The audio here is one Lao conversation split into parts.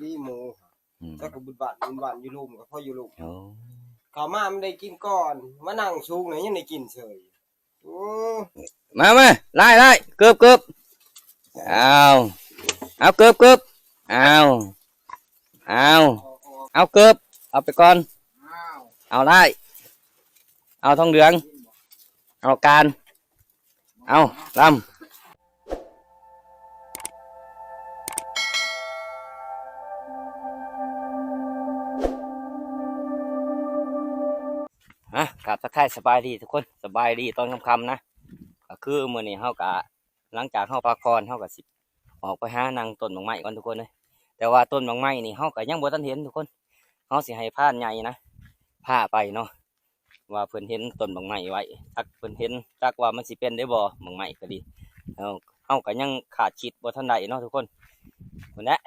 ລີໝູ ອືມ ແຕ່ກໍບຸນບ້ານບຸນບ້ານ ຢູ່ລຸ່ມກໍພໍຢູ່ລຸ່ມ. ໂອ້ ເຂົ້າມາມັນໄດ້ກິນກ່ອນ ມານັ່ງສູງແລ້ວຍັງໄດ້ກິນເສີຍ. ໂອ້ ມາ ມາ ຫຼາຍ ຫຼາຍ ເກີບ ເກີບ ເອົາ ເອົາ ເກີບ ເກີບ ເອົາ ເອົາ ເອົາ ເກີບ ເອົາໄປກ່ອນ ເອົາ ຫຼາຍ ເອົາທອງເຫຼືອງ ເອົາການ ເອົາ ລຳ. ອ່ະ ກາບທັກທາຍສະບາຍດີທຸກຄົນ ສະບາຍດີຕອນຄ່ຳໆນະ. ກໍຄືມື້ນີ້ເຮົາກະ ຫຼັງຈາກເຮົາພັກຜ່ອນ ເຮົາກະຊິອອກໄປຫານັ່ງຕົ້ນໝາກໄມ້ກ່ອນທຸກຄົນເອີຍ. ແຕ່ວ່າຕົ້ນໝາກໄມ້ນີ້ເຮົາກະຍັງບໍ່ທັນເຫັນທຸກຄົນ ເຮົາຊິໃຫ້ພານໃຫຍ່ນະພາໄປເນາະ ວ່າເພິ່ນເຫັນຕົ້ນໝາກໄມ້ໄວ້ ຈັກເພິ່ນເຫັນ ຈັກວ່າມັນຊິເປັນໄດ້ບໍ່ ໝາກໄມ້ກໍດີ. ເຮົາ ເຮົາກໍຍັງຄາດຄິດບໍ່ທັນໄດ້ເນາະທຸກຄົນ. ພຸ້ນແຫຼະ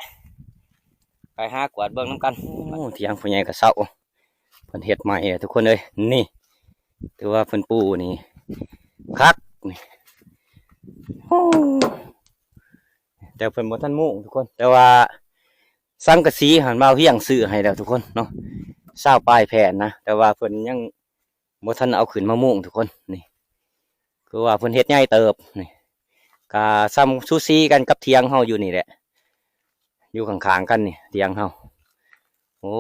ໄປຫາກວດເບິ່ງນຳກັນ. ໂອ້ ຖຽງພໍ່ໃຫຍ່ກໍເຊົາ ເພິ່ນເຮັດໃໝ່ແຫຼະທຸກຄົນເອີຍ. ນີ້ ຖືວ່າເພິ່ນປູນີ້ຄັກນີ້. ໂອ້ ແຕ່ເພິ່ນບໍ່ທັນມຸງທຸກຄົນ ແຕ່ວ່າ ສັງກະສີຫັ້ນ ບ່າວຮຽງຊື້ໃຫ້ແລ້ວທຸກຄົນເນາະ ຊາວປາຍແຜ່ນນະ ແຕ່ວ່າເພິ່ນຍັງບໍ່ທັນເອົາຂຶ້ນມາມຸງທຸກຄົນ. ນີ້ ຄືວ່າເພິ່ນເຮັດໃຫຍ່ເຕີບ ນີ້ ກະສ່ຳສູສີກັນກັບຖຽງເຮົາຢູ່ນີ້ແຫຼະ ຢູ່ຂ້າງໆກັນນີ້ຖຽງເຮົາ. ໂອ້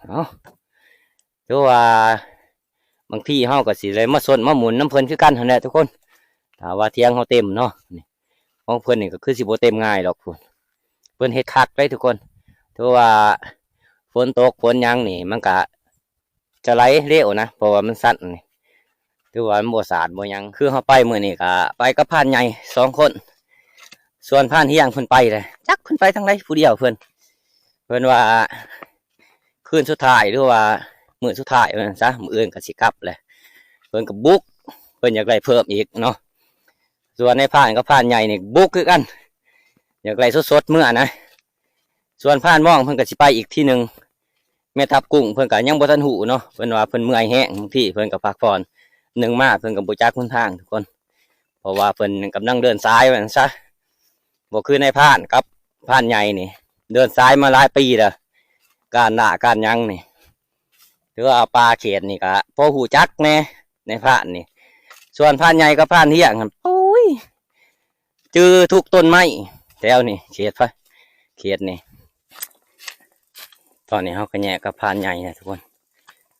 ເອົາ ຄືວ່າບາງທີເຮົາກໍຊິໄດ້ມາຊົນມາໝູນນຳເພິ່ນຄືກັນຫັ້ນແຫຼະທຸກຄົນ ຖ້າວ່າຖຽງເຮົາເຕັມເນາະ. ນີ້ ຂອງເພິ່ນນີ້ກໍຄືຊິບໍ່ເຕັມງ່າຍດອກພຸ້ນ ເພິ່ນເຮັດຄັກເດ້ທຸກຄົນ. ຖືວ່າຝົນຕົກຝົນຫຍັງນີ້ ມັນກະຈະໄຫຼເລວນະ ເພາະວ່າມັນຊັນນີ້ ຖືວ່າມັນບໍ່ສາດບໍ່ຫຍັງ. ຄືເຮົາໄປມື້ນີ້ກະໄປກັບພານໃຫຍ່ສອງຄົນ ສ່ວນພານຮຽງເພິ່ນໄປແຫຼະ ຈັກເພິ່ນໄປທາງໃດ ຜູ້ດຽວເພິ່ນ ເພິ່ນວ່າ ຄືນສຸດທ້າຍ ຫຼືວ່າມື້ສຸດທ້າຍວ່າຊັ້ນຊະ ມື້ອື່ນກໍຊິກັບແຫຼະ ເພິ່ນກໍບຸກ ເພິ່ນຢາກໄດ້ເພີ່ມອີກເນາະ. ສ່ວນນາຍພານກັບພານໃຫຍ່ນີ້ບຸກຄືກັນ ຢາກໄດ້ສົດໆເມືອນະ. ສ່ວນພານມອງເພິ່ນກໍຊິໄປອີກທີໜຶ່ງ ແມ່ທັບກຸ້ງເພິ່ນກໍຍັງບໍ່ທັນຮູ້ເນາະ ເພິ່ນວ່າເພິ່ນເມື່ອຍແຮງ ບາງທີເພິ່ນກໍພັກຜ່ອນ ໜຶ່ງມາເພິ່ນກໍບໍ່ຈັກຫົນທາງທຸກຄົນ ເພາະວ່າເພິ່ນກຳລັງເດີນສາຍວ່າຊັ້ນຊະ ບໍ່ຄືນາຍພານກັບພານໃຫຍ່ນີ້ ເດີນສາຍມາຫຼາຍປີແລ້ວ ການລ່າການຫຍັງນີ້ ຖືວ່າປ່າເຂດນີ້ກະພໍຮູ້ຈັກແດ່ ນາຍພານນີ້. ສ່ວນພານໃຫຍ່ກັບພານຮຽງຫັ້ນ ໂອ້ຍ ຈື່ທຸກຕົ້ນໄມ້ແຖວນີ້ ເຂດພະ ເຂດນີ້. ຕອນນີ້ເຮົາກໍແຍກກັບພານໃຫຍ່ແລ້ວທຸກຄົນ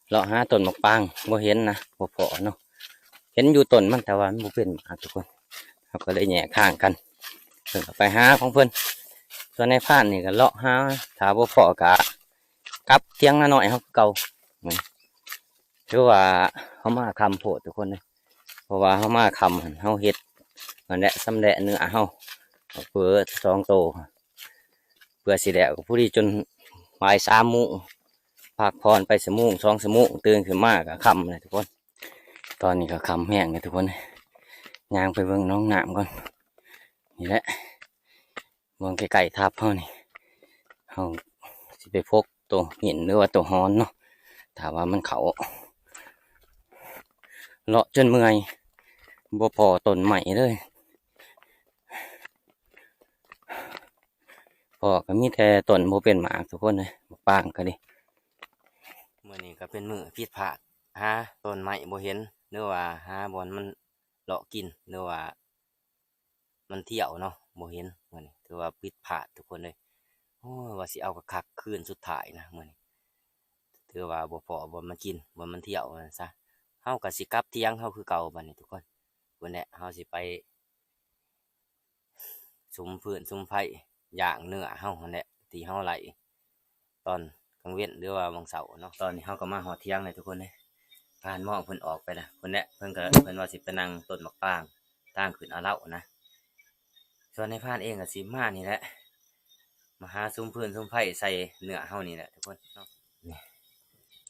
ເລາະຫາຕົ້ນໝາກປາງ ບໍ່ເຫັນນະ ບໍ່ພໍ້ເນາະ ເຫັນຢູ່ຕົ້ນມັນ ແຕ່ວ່າມັນບໍ່ເປັນໝາກທຸກຄົນ ເຮົາກໍເລີຍແຍກທາງກັນ ເພິ່ນກໍໄປຫາຂອງເພິ່ນ. ສ່ວນນາຍພານນີ້ກໍເລາະຫາ ຖ້າບໍ່ພໍ້ກໍກັບຖຽງນານ້ອຍເຮົາຄືເກົ່າ. ຖືວ່າເຮົາມາຄ່ຳໂພດທຸກຄົນເອີຍ ເພາະວ່າເຮົາມາຄ່ຳຫັ້ນ ເຮົາເຮັດຫັ້ນແຫຼະ ຊຳແຫຼະເນື້ອເຮົາ ເພື່ອສອງໂຕ ເພື່ອຊິແລ້ວກໍພໍດີຈົນບ່າຍສາມໂມງ ພັກຜ່ອນໄປຊົ່ວໂມງສອງຊົ່ວໂມງ ຕື່ນຂຶ້ນມາກໍຄ່ຳແລ້ວທຸກຄົນ. ຕອນນີ້ກໍຄ່ຳແຮງແລ້ວທຸກຄົນ ຍ່າງໄປເບິ່ງໜອງນ້ຳກ່ອນ. ນີ້ແຫຼະ ເບິ່ງໃກ້ໆທັບເຮົານີ້ ເຮົາຊິໄປພົກໂຕຫີນ ຫຼືວ່າໂຕຮອນເນາະ ຖ້າວ່າມັນເຂົ້າ ເລາະຈົນເມື່ອຍ ບໍ່ພໍ້ຕົ້ນໄມ້ເລີຍ ພໍ້ກໍມີແຕ່ຕົ້ນບໍ່ເປັນໝາກທຸກຄົນເອີຍ ໝາກປາງກໍດີ. ມື້ນີ້ກໍເປັນມື້ຜິດພາດ ຫາຕົ້ນໄມ້ບໍ່ເຫັນ ຫຼືວ່າຫາບ່ອນມັນເລາະກິນ ຫຼືວ່າ ມັນທ່ຽວເນາະ ບໍ່ເຫັນ. ມື້ນີ້ຖືວ່າຜິດພາດທຸກຄົນເອີຍ ໂອ້ຍ ວ່າຊິເອົາຄັກໆ ຄືນສຸດທ້າຍນະ ມື້ນີ້ຖືວ່າບໍ່ພໍ້ບ່ອນມັນກິນ ບ່ອນມັນທ່ຽວວ່າຊັ້ນຊະ. ເຮົາກໍຊິກັບຖຽງເຮົາຄືເກົ່າບັດນີ້ທຸກຄົນ ພຸ້ນແຫຼະ ເຮົາຊິໄປສຸມຟືນສຸມໄຟ ຍ່າງເນື້ອເຮົາຫັ້ນແຫຼະ ທີ່ເຮົາໄລ່ ຕອນກາງເວັນ ຫຼືວ່າຫວ່າງເຊົ້າເນາະ. ຕອນນີ້ເຮົາກໍມາຮອດຖຽງແລ້ວທຸກຄົນເອີຍ ພານມອງເພິ່ນອອກໄປລະ ເພິ່ນແຫຼະ ເພິ່ນກໍ ເພິ່ນວ່າຊິໄປນັ່ງຕົ້ນໝາກປາງ ທາງຂຶ້ນອາເລົານະ. ສ່ວນນາຍພານເອງກໍຊິມານີ້ແຫຼະ ມາຫາສຸມຟືນສຸມໄຟໃສ່ເນື້ອເຮົານີ້ແຫຼະທຸກຄົນເນາະ. ນີ້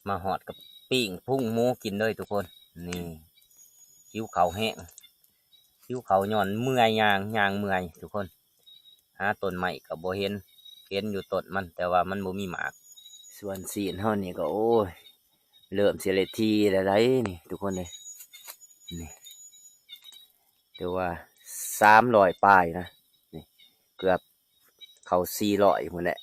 ມາຮອດກໍປີ້ງພຸງໝູກິນເລີຍທຸກຄົນ. ນີ້ ຫິວເຂົ້າແຮງ ຫິວເຂົ້າຍ້ອນເມື່ອຍຍ່າງ ຍ່າງເມື່ອຍທຸກຄົນ. ຫາຕົ້ນໄມ້ກໍບໍ່ເຫັນ ເຫັນຢູ່ຕົ້ນມັນ ແຕ່ວ່າມັນບໍ່ມີໝາກ. ສ່ວນຊີ້ນເຮົານີ້ກໍ ໂອ້ຍ ເລີ່ມຊິໄດ້ຖີ່ແລ້ວໃດ໋ນີ້ທຸກຄົນເອີຍ. ນີ້ ຖືວ່າສາມຮ້ອຍປາຍນະ ນີ້ ເກືອບເຂົ້າສີ່ຮ້ອຍພຸ້ນແຫຼະ.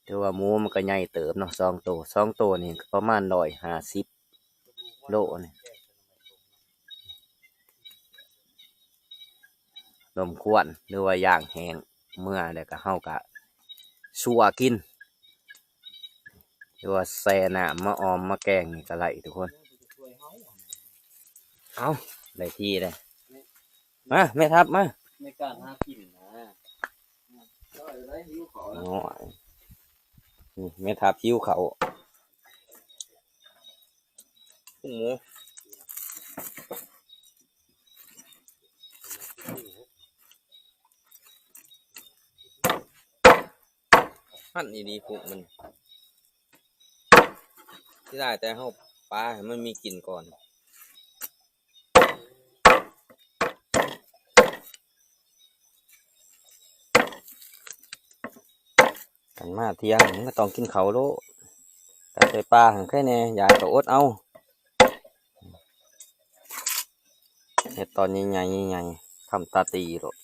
ຖືວ່າໝູມັນກໍໃຫຍ່ເຕີບເນາະ ສອງໂຕ ສອງໂຕນີ້ກໍປະມານຮ້ອຍຫ້າສິບໂລນີ້ ລົມຄວນ ຫຼືວ່າຢ່າງແຫ້ງເມືອ ແລ້ວກໍເຮົາກໍຊົ່ວກິນ ຫຼືວ່າແຊ່ນ້ຳມາອອມມາແກງນີ້ກໍໄດ້ທຸກຄົນ. ເອົ້າ ໄດ້ທີ່ເດ້ ມາແມ່ທັບມາ ໃນການຫາກິນນະ ໂອ້ຍ ນີ້ແມ່ທັບຫິວເຂົ້າ ກຸ້ງໝູ ມັນອີ່ຫຼີພຸ້ງມັນ ເສຍດາຍແຕ່ເຮົາປາໃຫ້ມັນມີກິນກ່ອນ. ຄັນມາທ່ຽງມັນກໍຕ້ອງກິນເຂົ້າໂລດ ກະໃສ່ປາຫັ້ນໄຄແດ່ ຢາກກໍອົດເອົາ ເຮັດຕອນໃຫຍ່ໆ ໃຫຍ່ໆ ຄຳຕາຕີໂລດ.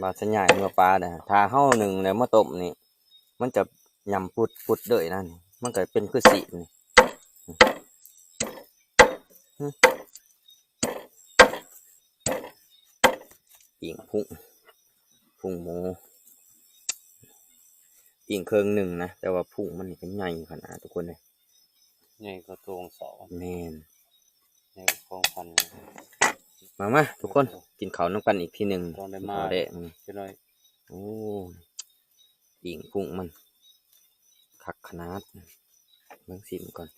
ບາດສັນຍາຍເມືອປາເດ້ ຖ້າເຮົາໜຶ້ງແລ້ວມາຕົ້ມນີ້ ມັນຈະຫຍຳປຸດໆເລີຍນະ ມັນກໍເປັນຄືຊີ້ນນີ້ ປີ້ງພຸ້ງ ພຸ້ງໝູ ປີ້ງເຄິ່ງໜຶ່ງນະ ແຕ່ວ່າພຸ້ງມັນນີ້ກໍໃຫຍ່ຂະໜາດທຸກຄົນເອີຍ. ໃຫຍ່ກວ່າໂຕຂອງເຂົາ ແມ່ນ ໃຫຍ່ກວ່າຂອງພັນ ມາໆ ທຸກຄົນ ກິນເຂົ້ານຳກັນອີກທີໜຶ່ງ ຕອນໄດ້ມາ ເຂົ້າແລງນີ້ ຈັກໜ້ອຍ ໂອ້ ປີ້ງພຸ້ງມັນຄັກຂະໜາດ ເບິ່ງຊີມກ່ອນ.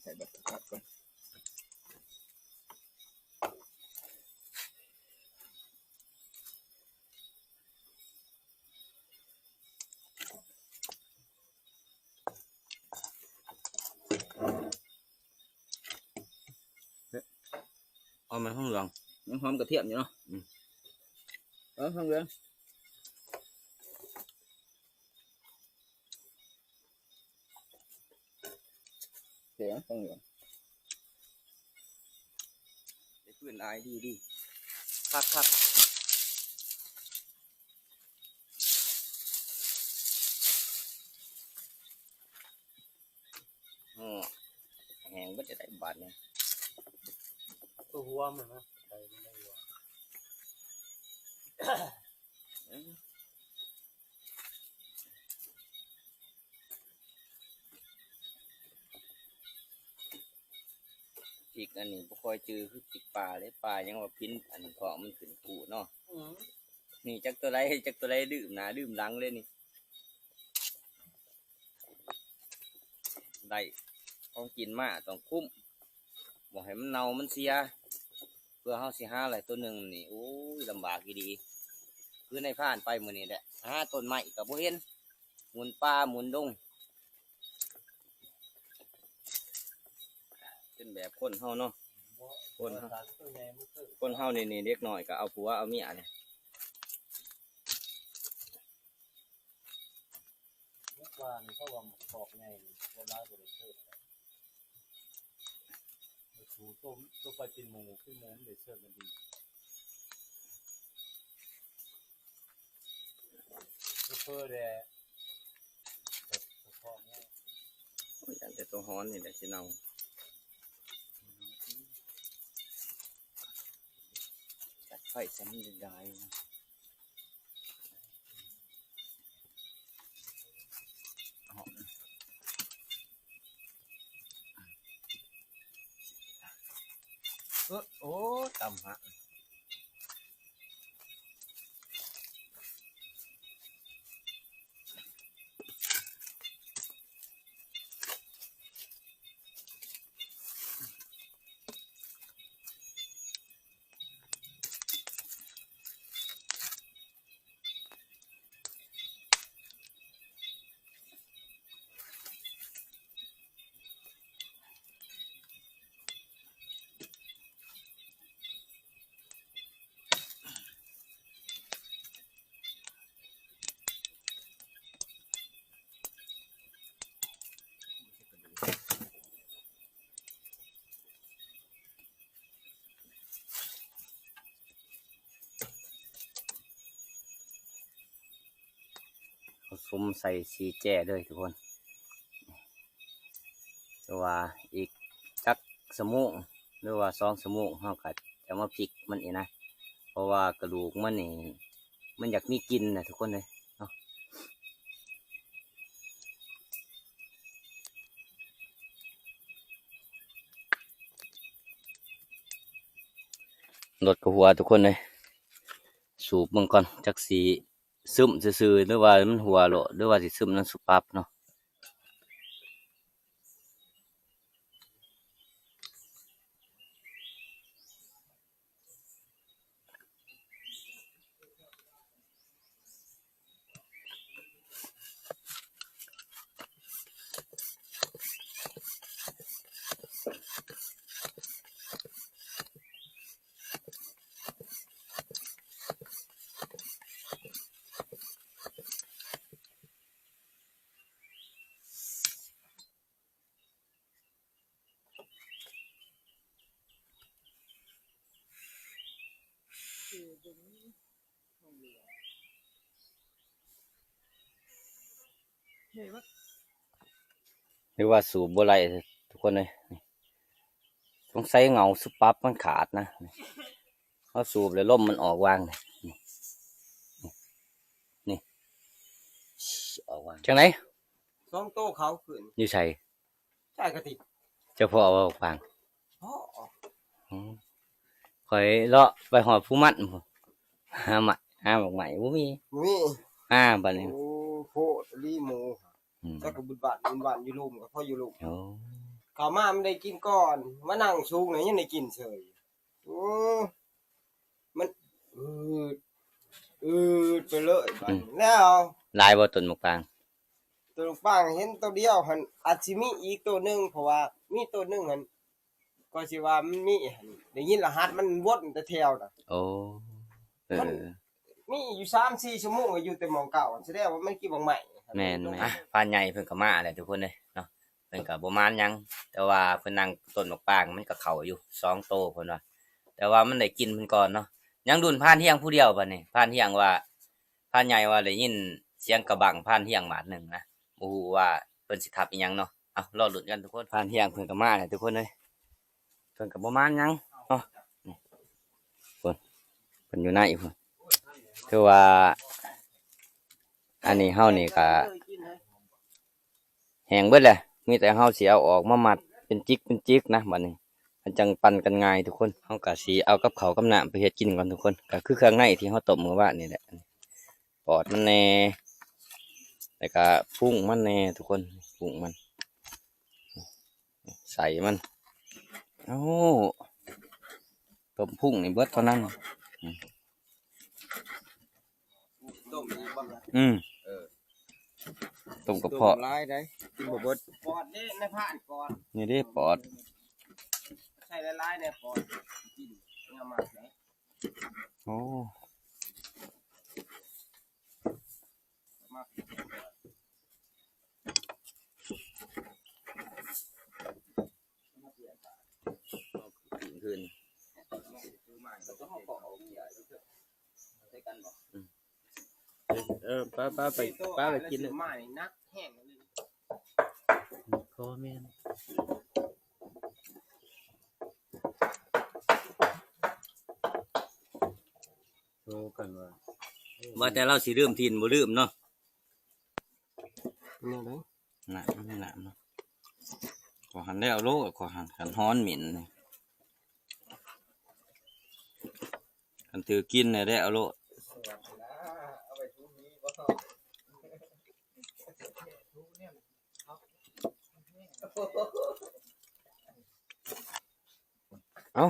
ໃສ່ບັກກະທັດກ່ອນ ຫອມມັນຫອມເຫຼືອງ ຍັງຫອມກະທຽມຢູ່ເນາະ ອືມ ເອີ ຫອມເຫຼືອງ. ເສຍງຂອງເຫຼືອງ ໄດ້ຟື້ນອາຍດີໆ ຄັກໆ ໂອ້ ແຫ້ງເບິດຈະໄດ້ບາດນີ້ ຕົວຫົວມັນນະ ໃສ່ມັນໄດ້ຫົວ. ຈິກອັນນີ້ບໍ່ຄ່ອຍຈື່ຄືຈິກປາເດ້ ປາຍັງວ່າພິນອັນເພາະມັນຂຶ້ນຄູ່ເນາະ ອືມ ນີ້ຈັກຕົວໃດ ຈັກຕົວໃດ ລືມໜ້າລືມຫຼັງເດ້ນີ້ ໄດ້ຂອງກິນມາຕ້ອງຄຸ້ມ ບໍ່ໃຫ້ມັນເນົ່າມັນເສຍ ເພື່ອເຮົາຊິຫາໄດ້ຕົວໜຶ່ງນີ້ ໂອ້ຍ ລຳບາກອີ່ຫຼີ ຄືນາຍພານໄປມື້ນີ້ແຫຼະ ຫາຕົ້ນໄມ້ກໍບໍ່ເຫັນ ໝູນປ່າໝູນດົງ ເປັນແບບຄົນເຮົາເນາະ ຄົນເຮົາ ຄົນເຮົານີ້ ນີ້ເດັກນ້ອຍກໍເອົາຜົວເອົາເມຍນີ້ ເມື່ອວານນີ້ເຂົາວ່າໝາກກອກໃຫຍ່ ສ່ວນຫຼາຍບໍ່ໄດ້ເຊີນ ໂຕ ໂຕໄປເປັນໝູ ເປັນໝູມັນໄດ້ເຊີນກັນດີ ເພິ່ນແດ່ ສະເພາະແນວ ໂອ້ຍ ຢ້ານແຕ່ຕົວຮ້ອນນີ້ແຫຼະຊິເນົ່າ ຕັດໄຟຊະມັນໄດ້ຫຼາຍ. ເອີ ໂອ້ ຕຳຫະ. ສຸມໃສ່ສີ່ແຈເລີຍທຸກຄົນ. ແຕ່ວ່າອີກຈັກຊົ່ວໂມງ ຫຼືວ່າສອງຊົ່ວໂມງ ເຮົາກໍຈະມາພິກມັນອີກນະ ເພາະວ່າກະດູກມັນນີ້ ມັນຢາກມີກິ່ນນະທຸກຄົນເອີຍເນາະ. ລົດກໍຮົ່ວທຸກຄົນເອີຍ. ສູບເບິ່ງກ່ອນ ຈັກຊິຊຶມຊື່ໆ ຫຼືວ່າມັນຮົ່ວໂລດ ຫຼືວ່າຊິຊຶມນຳສຸປັບເນາະ. ຫຼືວ່າສູບບໍ່ໄຫຼທຸກຄົນເອີຍ. ສົງໄສເຫງົາສຸປັບມັນຂາດນະ. ເຮົາສູບແລ້ວລົມມັນອອກຫວ່າງນີ້ ນີ້ ອອກຫວ່າງ. ຈັ່ງໃດ? ສອງໂຕເຂົາຂຶ້ນ ຢູ່ໃສ? ໃສກະຕິ ເຈົ້າພໍເວົ້າຫວ່າງ. ພໍ ອືມ ຂ້ອຍເລາະໄປຮອດພູມັນພຸ້ນ ຫາໄມ້ ຫາໝາກໄມ້ບໍ່ມີ ບໍ່ມີ ຫາບາດນີ້. ໂອ້ ໂພດອີ່ຫຼີໝູ. ອືມ ຈັກກະບຸນບ້ານບຸນບ້ານ ຢູ່ລຸ່ມກໍພໍຢູ່ລຸ່ມ. ໂອ້ ເຂົ້າມາມັນໄດ້ກິນກ່ອນ ມານັ່ງສູງແລ້ວຍັງໄດ້ກິນເສີຍ. ໂອ້ ມັນອືດ ອືດໄປເລີຍບາດນີ້. ອືມ ແລ້ວຫຼາຍບໍ່ຕົ້ນໝາກປາງ? ຕົ້ນໝາກປາງເຫັນໂຕດຽວຫັ້ນ ອາດຊິມີອີກໂຕໜຶ່ງ ເພາະວ່າມີໂຕໜຶ່ງຫັ້ນ ກໍຊິວ່າມັນມີຫັ້ນ ໄດ້ຍິນລະຫັດມັນວົນແຕ່ແຖວນະ. ໂອ້ ເອີ ມັນມີຢູ່ສາມສີ່ຊົ່ວໂມງ ຢູ່ແຕ່ໝ່ອງເກົ່າ ສະແດງວ່າມັນກິນໝາກໄມ້. ແມ່ນໆ ອ່ະ ພານໃຫຍ່ເພິ່ນກໍມາແລ້ວທຸກຄົນເອີຍເນາະ. ເພິ່ນກໍບໍ່ມານຫຍັງ ແຕ່ວ່າເພິ່ນນັ່ງຕົ້ນໝາກປາງ ມັນກໍເຂົ້າຢູ່ສອງໂຕເພິ່ນວ່າ ແຕ່ວ່າມັນໄດ້ກິນເພິ່ນກ່ອນເນາະ. ຍັງລຸ້ນພານຮຽງຜູ້ດຽວບາດນີ້ ພານຮຽງວ່າ ພານໃຫຍ່ວ່າໄດ້ຍິນສຽງກະບັງພານຮຽງບາດໜຶ່ງນະ ບໍ່ຮູ້ວ່າເພິ່ນຊິທັບອີ່ຫຍັງເນາະ. ເອົາ ລໍລຸ້ນກັນທຸກຄົນ. ພານຮຽງເພິ່ນກໍມາແລ້ວທຸກຄົນເອີຍ ເພິ່ນກໍບໍ່ມານຫຍັງເນາະ. ນີ້ ເພິ່ນ ເພິ່ນຢູ່ໃນພຸ້ນ ຄືວ່າ ອັນນີ້ເຮົານີ້ກໍ ແຫ້ງເບິດແຫຼະ ມີແຕ່ເຮົາຊິເອົາອອກມາມັດເປັນຈິກເປັນຈິກນະ ບາດນີ້ມັນຈັ່ງປັ່ນກັນງ່າຍທຸກຄົນ. ເຮົາກະຊິເອົາກັບເຂົ້າກັບນ້ຳໄປເຮັດກິນກ່ອນທຸກຄົນ ກະຄືເຄື່ອງໃນທີ່ເຮົາຕົ້ມມື້ວານນີ້ແຫຼະ ປອດມັນແດ່ ແລ້ວກະພຸ້ງມັນແດ່ທຸກຄົນ ພຸ້ງມັນ ໃສ່ມັນ. ໂອ້ ຕົ້ມພຸ້ງນີ້ເບິດເທົ່ານັ້ນ. ອືມ ຕົ້ມອີກບໍ່? ອືມ ເອີ ຕົ້ມກະເພາະ ຕົ້ມຫຼາຍໄດ໋ ກິນບໍ່ເບິດ. ປອດເດ້ ໃນພານກ່ອນ ນີ້ເດ້ປອດ ໃສ່ຫຼາຍໆແດ່ປອດ ກິນຍາມມາກເດ້. ໂອ້ ຄືນ ເອີ ປ້າ ປ້າໄປ ປ້າໄປກິນເລີຍ ຂອແມ່ນ ໂທກັນວ່າ ວ່າແຕ່ລາວຊິລືມຖິ່ນບໍ່ລືມເນາະ. ເປັນແນວໃດ? ນ້ຳ ນ້ຳເນາະ ຂໍຫັ້ນແລ້ວໂລດ ຂໍຫັ້ນ ຄັນຮ້ອນເໝັນນີ້ ຄັນຖືກກິນແລ້ວໂລດ. ເອົ້າ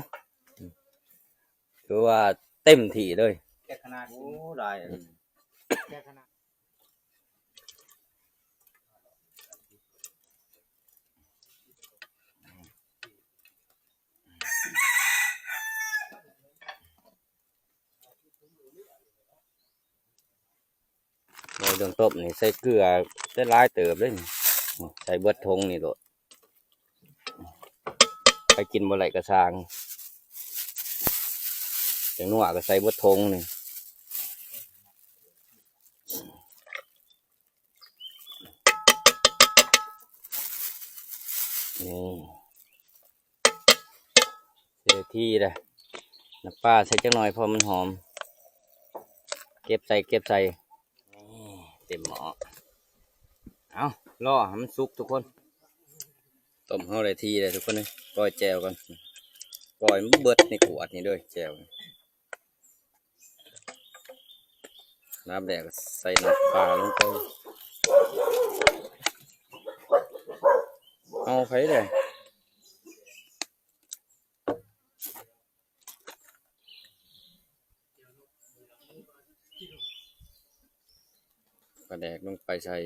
ຖືວ່າເຕັມທີ່ເລີຍ ແກ່ຂະໜາດ ໂອ້ ຫຼາຍ ອືມ ແກ່ຂະໜາດ. ເວົ້າເລື່ອງຕົ້ມນີ້ໃສ່ເກືອໄດ້ຫຼາຍເຕີບເດ້ນີ້ ໃສ່ເບິດຖົງນີ້ໂລດ ໃຜກິນບໍ່ໄດ້ກໍຊ່າງ ແປ້ງນົວກໍໃສ່ເບິດຖົງນີ້. ນີ້ ເສຍທີເດ້ ນ້ຳປາໃສ່ຈັກໜ່ອຍ ເພາະມັນຫອມ. ເກັບໃສ່ ເກັບໃສ່ ນີ້ ເຕັມໝໍ້. ເອົາ ລໍໃຫ້ມັນສຸກທຸກຄົນ. ຕົ້ມເຮົາໄດ້ທີ່ແລ້ວທຸກຄົນເອີຍ. ກ່ອຍແຈ່ວກ່ອນ ກ່ອຍມັນເບິດໃນຂວດນີ້ເດີ ແຈ່ວ. ອັນດັບແລກກໍໃສ່ນ້ຳປາລົງໄປ. ເອົາໄປເດ້. ປາແດກລົງໄປໃສ່.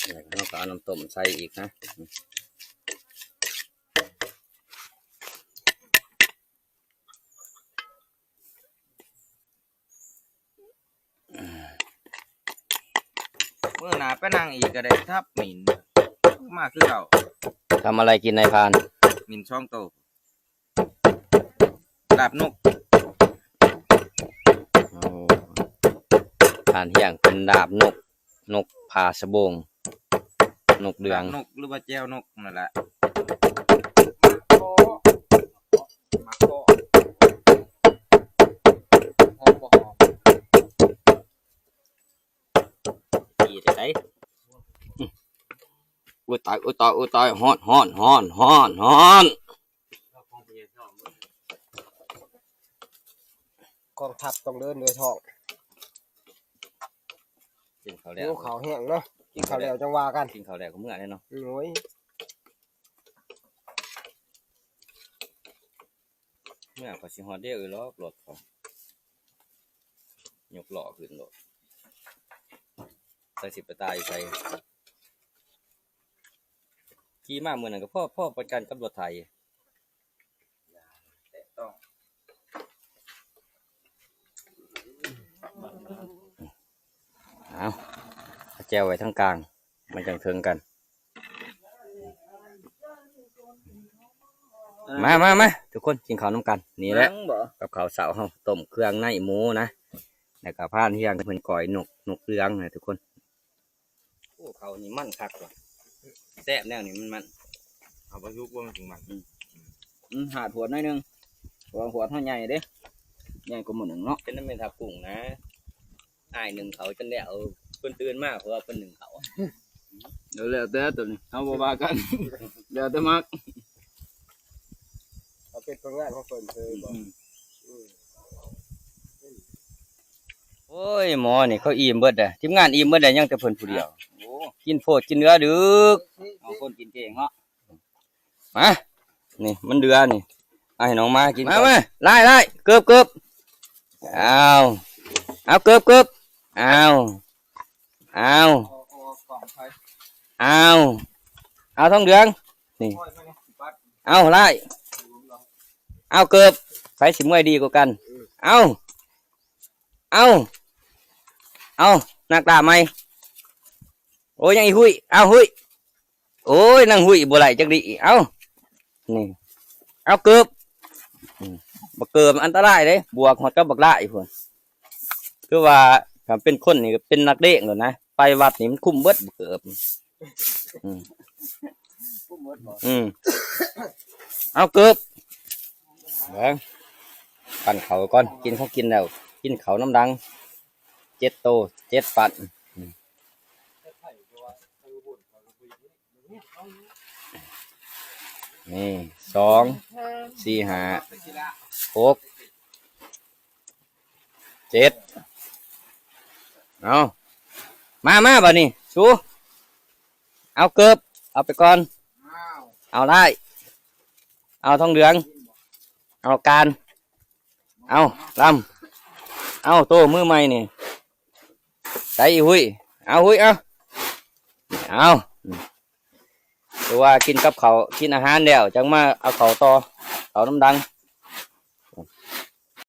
ແລ້ວເຮົາກໍເອົານ້ຳຕົ້ມໃສ່ອີກນະ. ມື້ໜ້າໄປນັ່ງອີກກໍໄດ້ ທັບໝິ່ນ ມາຄືເກົ່າ. ທຳອະໄລກິນນາຍພານ? ໝິ່ນສອງໂຕ. ລາບນົກ. ໂອ້ ທ່ານຮຽງເປັນລາບນົກ ນົກຜາສະໂບງ ນົກເຫຼືອງ. ລາບນົກ ຫຼືວ່າແຈ່ວນົກນັ້ນແຫຼະ. ໂອ້ຍຕາຍ ໂອ້ຍຕາຍ ໂອ້ຍຕາຍ ຮ້ອນ ຮ້ອນ ຮ້ອນ ຮ້ອນ. ກອງທັບຕ້ອງເດີນດ້ວຍທ້ອງ. ກິນເຂົ້າແລ້ວ ຫິວເຂົ້າແຮງເນາະ. ກິນເຂົ້າແລ້ວຈັ່ງວ່າກັນ. ກິນເຂົ້າແລ້ວກໍເມືອແລ້ວເນາະ. ໂອ້ຍ ເມືອກໍຊິຮອດເດ້. ເອີ ລອກລົດເຂົາ ຍົກລໍ້ຂຶ້ນໂລດ. ໃສ່ຊິໄປຕາຍຢູ່ໃສ? ຂີ່ມາມື້ນັ້ນກໍພໍ ພໍປານກັນກັບລົດໄຖ. ເອົາ ເອົາແຈ່ວໄວ້ທາງກາງ ມັນຈັ່ງເຖິງກັນ. ມາ ມາ ມາ ທຸກຄົນກິນເຂົ້ານຳກັນ. ນີ້ແຫຼະ ຍັງບໍ່? ກັບເຂົ້າເຊົ້າເຮົາ ຕົ້ມເຄື່ອງໃນໝູນະ ແລ້ວກໍພານຮຽງເພິ່ນກ້ອຍນົກ ນົກເຫຼືອງນະທຸກຄົນ. ໂອ້ ເຂົ້ານີ້ມັນຄັກວ່າ ແຊບແນວນີ້ມັນມັນ. ເອົາປາສຸກບໍ່ ມັນຈຶ່ງມັນ. ອືມ ອືມ ຫາດຫວດໜ້ອຍໜຶ່ງ ເພາະວ່າຫວດເຮົາໃຫຍ່ເດ້ ໃຫຍ່ກວ່າໝູ່ໜຶ່ງເນາະ. ເປັນແມ່ນທັບກຸ້ງນະ ອ້າຍໜຶ່ງເຂົ້າຈົນແລ້ວ ເພິ່ນຕື່ນມາ ເພາະວ່າເພິ່ນໜຶ້ງເຂົ້າ. ແລ້ວແຕ່ຕົວນີ້ ເຮົາບໍ່ວ່າກັນ ແລ້ວແຕ່ມັກ. ເອົາເປັນຜົນງານຂອງເພິ່ນເລີຍບໍ່? ອືມ ອືມ. ໂອ້ຍ ໝໍນີ້ເຂົາອີ່ມເບິດເດ້ ທີມງານອີ່ມເບິດເດ້ ຍັງແຕ່ເພິ່ນຜູ້ດຽວ. ໂອ້ ກິນໂພດກິນເຫຼືອດຶກ ເອົາຄົນກິນເກັ່ງເນາະ. ມາ ນີ້ມັນເດືອນີ້ ເອົາໃຫ້ນ້ອງມາກິນ ມາ ມາ ລາຍ ລາຍ ເກີບ ເກີບ ເອົາ ເອົາ ເກີບ ເກີບ ເອົາ ເອົາ ເອົາ ເອົາທອງເດືອງ ນີ້ ເອົາ ລາຍ ເອົາ ເກີບ ໃຜຊິເມື່ອຍດີກວ່າກັນ ເອົາ ເອົາ ເອົາ ນັກລ່າໃໝ່ ໂອ້ຍ ຍັງອີກ ຮຸ້ຍ ເອົາ ຮຸ້ຍ ໂອ້ຍ ນາງຮຸ້ຍບໍ່ໄດ້ຈັກດີ້ ເອົາ ນີ້ ເອົາ ເກີບ ອືມ ບັກເກີບອັນຕະລາຍເດ້ ບວກຮອດກັບບັກຫຼ້າອີກພຸ້ນ ຄືວ່າຄັນເປັນຄົນນີ້ກໍເປັນນັກເລງໂລດນະ ໄປວັດນີ້ມັນຄຸມເບິດບັກເກີບ ອືມ ຄຸມເບິດບໍ່? ອືມ ເອົາ ເກີບ ເບິ່ງ ປັ້ນເຂົ້າກ່ອນ ກິນຂອງກິນແລ້ວ ກິນເຂົ້ານຳດັງ ເຈັດໂຕ ເຈັດປັ້ນ ອືມ ນີ້ ສອງ ສີ່ ຫ້າ ຫົກ ເຈັດ ເອົາ ມາ ມາ ບາດນີ້ ສູ ເອົາ ເກີບ ເອົາໄປກ່ອນ ເອົາ ລາຍ ເອົາ ທອງເຫຼືອງ ເອົາ ການ ເອົາ ລຳ ເອົາ ໂຕມືໃໝ່ນີ້ ໃສ່ອີກ ຮຸ້ຍ ເອົາ ຮຸ້ຍ ເອົາ ເອົາ ຄືວ່າກິນກັບເຂົ້າ ກິນອາຫານແລ້ວ ຈັ່ງມາເອົາເຂົ້າຕໍ່ ເຂົ້ານຳດັງ